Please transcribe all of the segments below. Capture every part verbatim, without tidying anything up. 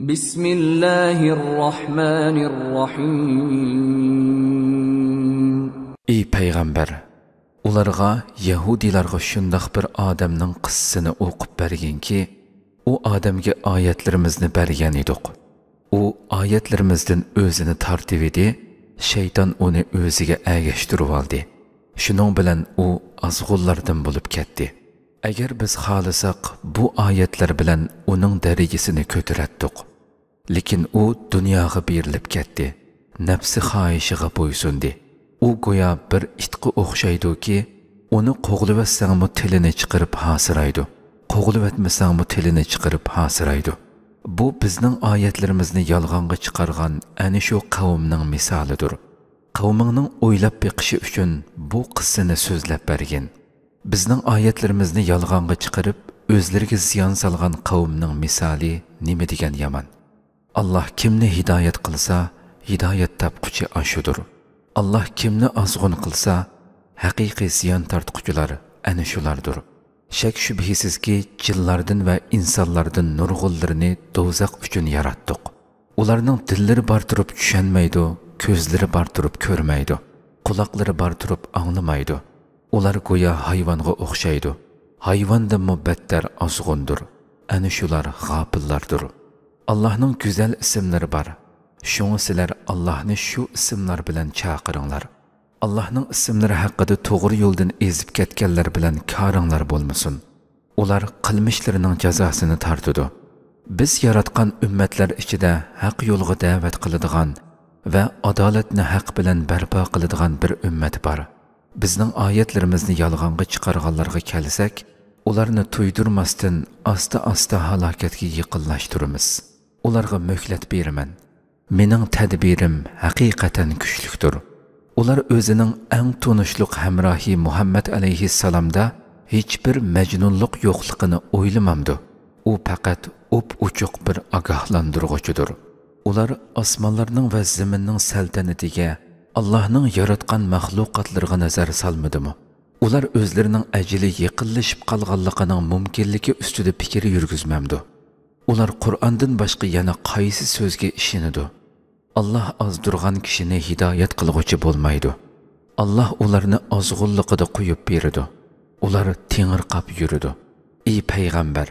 بسم الله الرحمن الرحيم. ئى پەيغەمبەر، ئۇلارغا، يەھۇدىيلارغا شۇنداق بىر ئادەمنىڭ قىسسىسىنى ئوقۇپ بەرگىنكى، ئۇ ئادەمگە ئايەتلىرىمىزنى بەرگەن ئىدۇق. ئۇ ئايەتلىرىمىزدىن ئۆزىنى تارتىۋىدى، شەيتان ئۇنى ئۆزىگە ئەگەشتۈرۈۋالدى. شۇنىڭ بىلەن ئۇ ئازغۇنلاردىن بولۇپ كەتتى. ئەگەر بىز خالىساق، بۇ ئايەتلەر بىلەن ئۇنىڭ دەرىجىسىنى كۆتۈرەتتۇق. لېكىن ئۇ دۇنياغا بېرىلىپ كەتتى، نەپسى خاھىشىغا بويسۇندى. ئۇ گويا بىر ئىتقا ئوخشايدۇكى، ئۇنى قوغلىۋەتسەڭمۇ تىلىنى چىقىرىپ ھاسىرايدۇ، قوغلىۋەتمىسەڭمۇ تىلىنى چىقىرىپ ھاسىرايدۇ. بۇ بىزنىڭ ئايەتلىرىمىزنى يالغانغا چىقارغان ئەنە شۇ قەۋمنىڭ مىسالىدۇر. قەۋمىڭنىڭ ئويلاپ بېقىشى ئۈچۈن بۇ قىسسىنى سۆزلەپ بەرگىن. بىزنىڭ ئايەتلىرىمىزنى يالغانغا چىقىرىپ، ئۆزلىرىگە زىيان سالغان قەۋمنىڭ مىسالى نېمە دېگەن يامان! ئاللاھ كىمنى ھىدايەت قىلسا، ھىدايەت تاپقۇچى ئاشۇدۇر. ئاللاھ كىمنى ئازغۇن قىلسا، ھەقىقىي زىيان تارتقۇچىلار ئەنە شۇلاردۇر. شەك-شۈبھىسىزكى، جىنلاردىن ۋە ئىنسانلاردىن نۇرغۇنلىرىنى دوزاخ ئۈچۈن ياراتتۇق. ئۇلارنىڭ دىللىرى بار تۇرۇپ چۈشەنمەيدۇ، كۆزلىرى بار تۇرۇپ كۆرمەيدۇ، قۇلاقلىرى بار تۇرۇپ ئاڭلىمايدۇ. ئۇلار گويا ھايۋانغا ئوخشايدۇ. ھايۋاندىنمۇ بەتتەر ئازغۇندۇر. ئەنە شۇلار غاپىللاردۇر. ئاللاھنىڭ گۈزەل ئىسىملىرى بار. شۇڭا سىلەر ئاللاھنى شۇ ئىسىملار بىلەن چاقىرىڭلار. ئاللاھنىڭ ئىسىملىرى ھەققىدە توغرا يولدىن ئېزىپ كەتكەنلەر بىلەن كارىڭلار بولمىسۇن. ئۇلار قىلمىشلىرىنىڭ جازاسىنى تارتىدۇ. بىز ياراتقان ئۈممەتلەر ئىچىدە ھەق يولغا دەۋەت قىلىدىغان ۋە ئادالەتنى ھەق بىلەن بەرپا قىلىدىغان بىر ئۈممەت بار. بىزنىڭ ئايەتلىرىمىزنى يالغانغا چىقارغانلارغا كەلسەك، ئۇلارنى تۇيدۇرماستىن ئاستا-ئاستا ھالاكەتكە يېقىنلاشتۇرىمىز. ئۇلارغا مۆھلەت بېرىمەن. مېنىڭ تەدبىرىم ھەقىقەتەن كۈچلۈكتۇر. ئۇلار ئۆزىنىڭ ئەڭ تونۇشلۇق ھەمراھى مۇھەممەد ئەلەيھىسسالامدا ھېچبىر مەجنۇنلۇق يوقلۇقىنى ئويلىمامدۇ؟ ئۇ پەقەت ئوپئوچۇق بىر ئاگاھلاندۇرغۇچىدۇر. ئۇلار ئاسمانلارنىڭ ۋە زېمىننىڭ سەلتەنىتىگە، ئاللاھنىڭ ياراتقان مەخلۇقاتلىرىغا نەزەر سالمىدىمۇ؟ ئۇلار ئۆزلىرىنىڭ ئەجىلى يېقىنلىشىپ قالغانلىقىنىڭ مۇمكىنلىكى ئۈستىدە پىكىر يۈرگۈزمەمدۇ؟ ئۇلار قۇرئاندىن باشقا يەنە قايسى سۆزگە ئىشىنىدۇ؟ ئاللاھ ئازدۇرغان كىشىنى ھىدايەت قىلغۇچى بولمايدۇ. ئاللاھ ئۇلارنى ئازغۇنلۇقىدا قويۇپ بېرىدۇ. ئۇلار تېڭىرقاپ يۈرىدۇ. ئى پەيغەمبەر،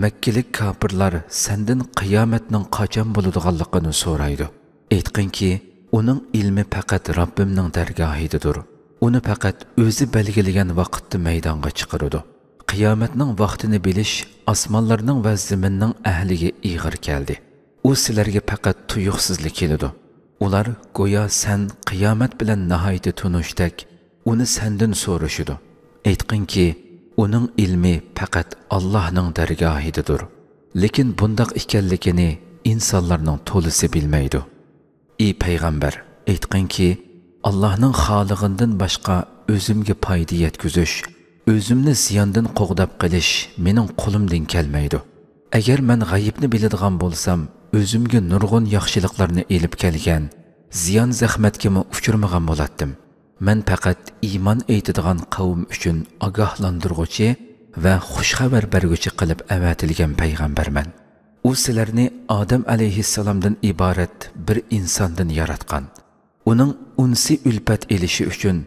مەككىلىك كاپىرلار سەندىن قىيامەتنىڭ قاچان بولىدىغانلىقىنى سورايدۇ. ئېيتقىنكى، ئۇنىڭ ئىلمى پەقەت رەببىمنىڭ دەرگاھىدىدۇر. ئۇنى پەقەت ئۆزى بەلگىلىگەن ۋاقىتتا مەيدانغا چىقىرىدۇ. قىيامەتنىڭ ۋاقتىنى بىلىش ئاسمانلارنىڭ ۋە زېمىننىڭ ئەھلىگە ئېغىر كەلدى. ئۇ سىلەرگە پەقەت تۇيۇقسىزلا كېلىدۇ. ئۇلار گويا سەن قىيامەت بىلەن ناھايىتى تونۇشتەك، ئۇنى سەندىن سورىشىدۇ. ئېيتقىنكى، ئۇنىڭ ئىلمى پەقەت ئاللاھنىڭ دەرگاھىدىدۇر. لېكىن بۇنداق ئىكەنلىكىنى ئىنسانلارنىڭ تولىسى بىلمەيدۇ. ئى پەيغەمبەر، ئېيتقىنكى، ئاللاھنىڭ خالىغىنىدىن باشقا ئۆزۈمگە پايدا يەتكۈزۈش، ئۆزۈمنى زىياندىن قوغداپ قېلىش مېنىڭ قولۇمدىن كەلمەيدۇ. ئەگەر مەن غەيىبنى بىلىدىغان بولسام، ئۆزۈمگە نۇرغۇن ياخشىلىقلارنى ئېلىپ كەلگەن، زىيان-زەخمەتكىمۇ ئۇچرىمىغان بولاتتىم. مەن پەقەت ئىمان ئېيتىدىغان قەۋم ئۈچۈن ئاگاھلاندۇرغۇچى ۋە خۇش خەۋەر بەرگۈچى قىلىپ ئەۋەتىلگەن پەيغەمبەرمەن. ئۇ سىلەرنى ئادەم ئەلەيھىسسالامدىن ئىبارەت بىر ئىنساندىن ياراتقان. ئۇنىڭ ئۈنسى ئۈلپەت ئېلىشى ئۈچۈن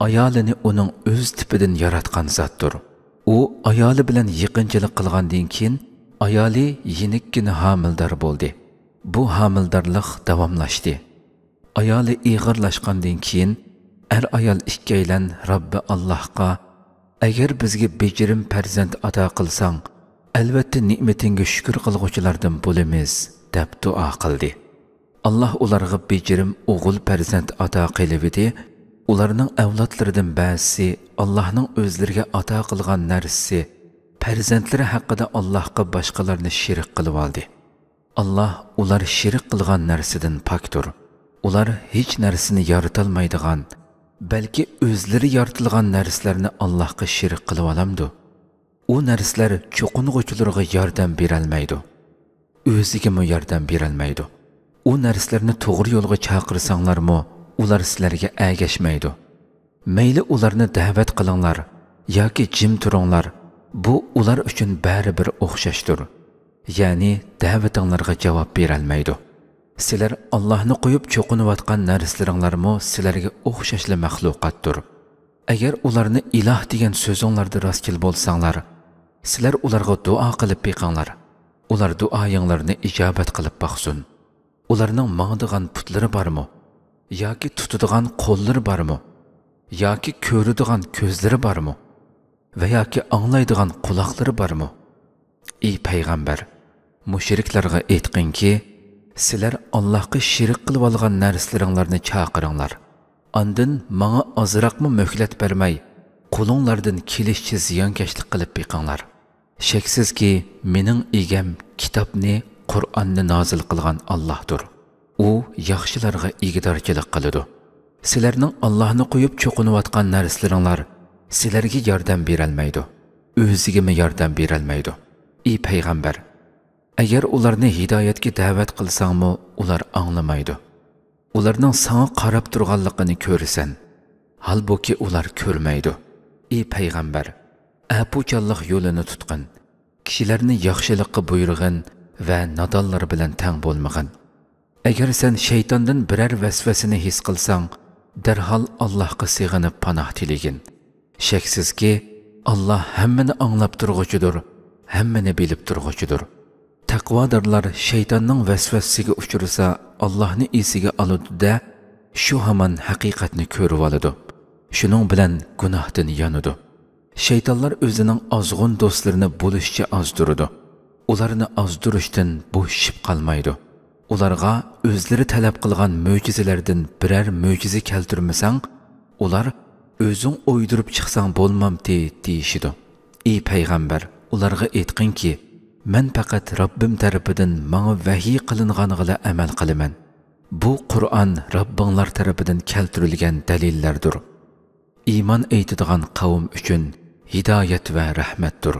ئايالىنى ئۇنىڭ ئۆز تىپىدىن ياراتقان زاتتۇر. ئۇ ئايالى بىلەن يېقىنچىلىق قىلغاندىن كېيىن، ئايالى يېنىككىنە ھامىلىدار بولدى. بۇ ھامىلىدارلىق داۋاملاشتى. ئايالى ئېغىرلاشقاندىن كېيىن، ئەر-ئايال ئىككىيلەن رەببى ئاللاھقا، ئەگەر بىزگە بېجىرىم پەرزەنت ئاتا قىلساڭ، ئەلۋەتتە نېمىتىڭگە شۈكۈر قىلغۇچىلاردىن بولىمىز، دەپ دۇئا قىلدى. ئاللاھ ئۇلارغا بېجىرىم ئوغۇل پەرزەنت ئاتا قىلىۋىدى، ئۇلارنىڭ ئەۋلادلىرىدىن بەزىسى ئاللاھنىڭ ئۆزلىرىگە ئاتا قىلغان نەرسىسى، پەرزەنتلىرى ھەققىدە ئاللاھقا باشقىلارنى شېرىك قىلىۋالدى. ئاللاھ ئۇلار شېرىك قىلغان نەرسىدىن پاكتۇر. ئۇلار ھېچ نەرسىنى يارىتالمايدىغان، بەلكى ئۆزلىرى يارىتىلغان نەرسىلەرنى ئاللاھقا شېرىك قىلىۋالامدۇ؟ ئۇ نەرسىلەر چوقۇنغۇچىلىرىغا ياردەم بېرەلمەيدۇ. ئۆزىگىمۇ ياردەم بېرەلمەيدۇ. ئۇ نەرسىلەرنى توغرا يولغا چاقىرساڭلارمۇ، ئۇلار سىلەرگە ئەگەشمەيدۇ. مەيلى ئۇلارنى دەۋەت قىلىڭلار ياكى جىم تۇرۇڭلار، بۇ ئۇلار ئۈچۈن بەرىبىر ئوخشاشتۇر. يەنى دەۋىتىڭلارغا جاۋاب بېرەلمەيدۇ. سىلەر ئاللاھنى قويۇپ چوقۇنۇۋاتقان نەرسىلىرىڭلارمۇ سىلەرگە ئوخشاشلا مەخلۇقاتتۇر. ئەگەر ئۇلارنى ئىلاھ دېگەن سۆزۈڭلاردا راستچىل بولساڭلار، سىلەر ئۇلارغا دۇئا قىلىپ بېقىڭلار. ئۇلار دۇئايىڭلارنى ئىجابەت قىلىپ باقسۇن. ئۇلارنىڭ ماڭىدىغان پۇتلىرى بارمۇ؟ ياكى تۇتىدىغان قوللىرى بارمۇ؟ ياكى كۆرىدىغان كۆزلىرى بارمۇ؟ ۋە ياكى ئاڭلايدىغان قۇلاقلىرى بارمۇ؟ ئى پەيغەمبەر، مۇشرىكلارغا ئېيتقىنكى، سىلەر ئاللاھقا شېرىك قىلىۋالغان نەرسىلىرىڭلارنى چاقىرىڭلار. ئاندىن ماڭا ئازراقمۇ مۆھلەت بەرمەي، قولۇڭلاردىن كېلىشىچە زىيانكەشلىك قىلىپ بېقىڭلار. شەكسىزكى، مېنىڭ ئىگەم كىتابنى، قۇرئاننى نازىل قىلغان ئاللاھدۇر. ئۇ ياخشىلارغا ئىگىدارچىلىق قىلىدۇ. سىلەرنىڭ ئاللاھنى قويۇپ چوقۇنۇۋاتقان نەرسىلىرىڭلار سىلەرگە ياردەم بېرەلمەيدۇ، ئۆزىگىمۇ ياردەم بېرەلمەيدۇ. ئى پەيغەمبەر، ئەگەر ئۇلارنى ھىدايەتكە دەۋەت قىلساڭمۇ، ئۇلار ئاڭلىمايدۇ. ئۇلارنىڭ ساڭا قاراپ تۇرغانلىقىنى كۆرىسەن، ھالبۇكى، ئۇلار كۆرمەيدۇ. ئى پەيغەمبەر، ئەپۇچانلىق يولىنى تۇتقىن. كىشىلەرنى ياخشىلىققا بۇيرۇغىن ۋە نادانلار بىلەن تەڭ بولمىغىن. ئەگەر سەن شەيتاندىن بىرەر ۋەسۋەسىنى ھېس قىلساڭ، دەرھال ئاللاھقا سېغىنىپ پاناھ تىلىگىن. شەكسىزكى، ئاللاھ ھەممىنى ئاڭلاپ تۇرغۇچىدۇر، ھەممىنى بىلىپ تۇرغۇچىدۇر. تەقۋادارلار شەيتاننىڭ ۋەسۋەسىسىگە ئۇچرىسا، ئاللاھنى ئېسىگە ئالىدۇ-دە، شۇ ھامان ھەقىقەتنى كۆرۈۋالىدۇ. شۇنىڭ بىلەن گۇناھتىن يانىدۇ. شەيتانلار ئۆزىنىڭ ئازغۇن دوستلىرىنى بولۇشىچە ئازدۇرىدۇ. ئۇلارنى ئازدۇرۇشتىن بوشىشىپ قالمايدۇ. ئۇلارغا ئۆزلىرى تەلەپ قىلغان مۆجىزىلەردىن بىرەر مۆجىزە كەلتۈرمىسەڭ، ئۇلار، «ئۆزۈڭ ئويدۇرۇپ چىقساڭ بولمامتى؟» دېيىشىدۇ. ئى پەيغەمبەر، ئۇلارغا ئېيتقىنكى، مەن پەقەت رەببىم تەرىپىدىن ماڭا ۋەھىي قىلىنغانغىلا ئەمەل قىلىمەن. بۇ قۇرئان رەببىڭلار تەرىپىدىن كەلتۈرۈلگەن دەلىللەردۇر. ئىمان ئېيتىدىغان قەۋم ئۈچۈن ھىدايەت ۋە رەھمەتتۇر.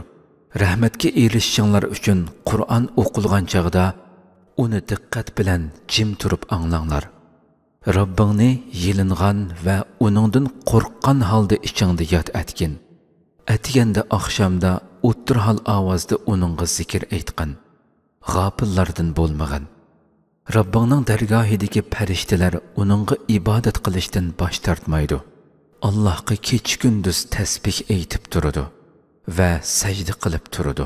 رەھمەتكە ئېرىشىشىڭلار ئۈچۈن قۇرئان ئوقۇلغان چاغدا ئۇنى دىققەت بىلەن جىم تۇرۇپ ئاڭلاڭلار. رەببىڭنى يېلىنغان ۋە ئۇنىڭدىن قورققان ھالدا ئىچىڭدە ياد ئەتكىن. ئەتىگەندە، ئاخشامدا ئوتتۇرا ھال ئاۋازدا ئۇنىڭغا زىكىر ئېيتقىن. غاپىللاردىن بولمىغىن. رەببىڭنىڭ دەرگاھىدىكى پەرىشتىلەر ئۇنىڭغا ئىبادەت قىلىشتىن باش تارتمايدۇ. ئاللاھقا كېچە-كۈندۈز تەسبىھ ئېيتىپ تۇرىدۇ ۋە سەجدە قىلىپ تۇرىدۇ.